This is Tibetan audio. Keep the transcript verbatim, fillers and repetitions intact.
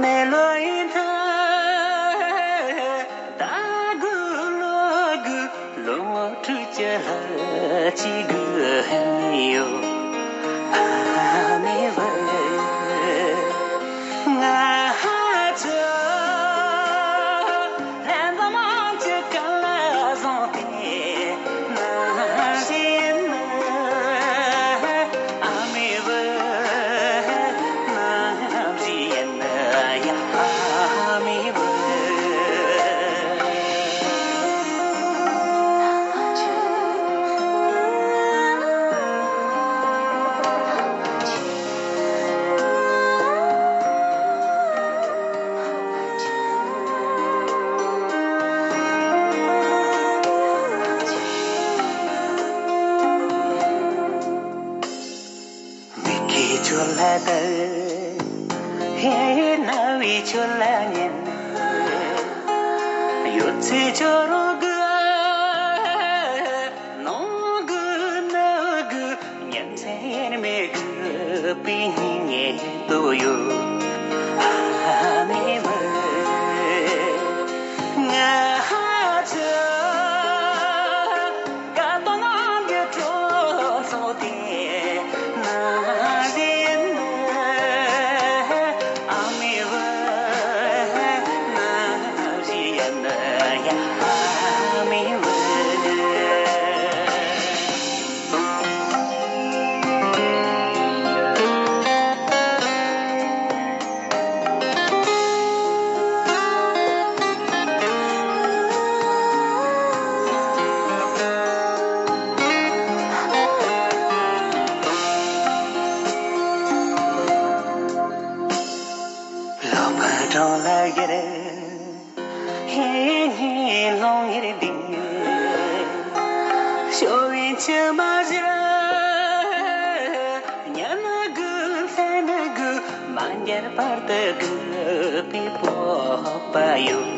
མེ་ལོ་ཡིན་ཐ། ད་གུ་ལོ་གུ་ལོ་ངོ་ཁྲུ་ཅི་ལ་ཅི་གུ་ཧན་ཡོ། ཨ་མེ་བ་ང་ཧ་ཅོ། ལན་ད་མང་ཅི་ཀ་ལ་ཟོང་ཏེ། མིག་གིས་ཁྱོད་ལ་ལྟ། ཧེ་རྣ་བས་ཁྱོད་ལ་ཉན། ཡོད་ཚད་ཁྱོད་རང་གི་ནང་གི་ནང་གི་ཉན་ཚད་ཡེར་མེད་གི་པི་ཉིན་ངེས་དུ་ཡོད། ཨ་མེ་མ། ང་ཧ་ཅང་ཀ་ཏོ་ནང་གི་གྲོགས་ཚོགས་ཏེ་ན་ཟིན་ཨ་མེ་བ་ན་ཟིན་ཡ་ཨ་མེ་བ། ལོ་མ་གྲོང་ལ་གེར། ཧེ་ཧེ་ལོང་ངེར་ལྡིང་། ཤོ་བའི་ཆུ་མ་ཟེར། ཉ་ན་གུ་ལྷ་ན་གུ་མ་འགྱར་བར་དུ་གུ་པའི་སྤོབས་པ་ཡོད།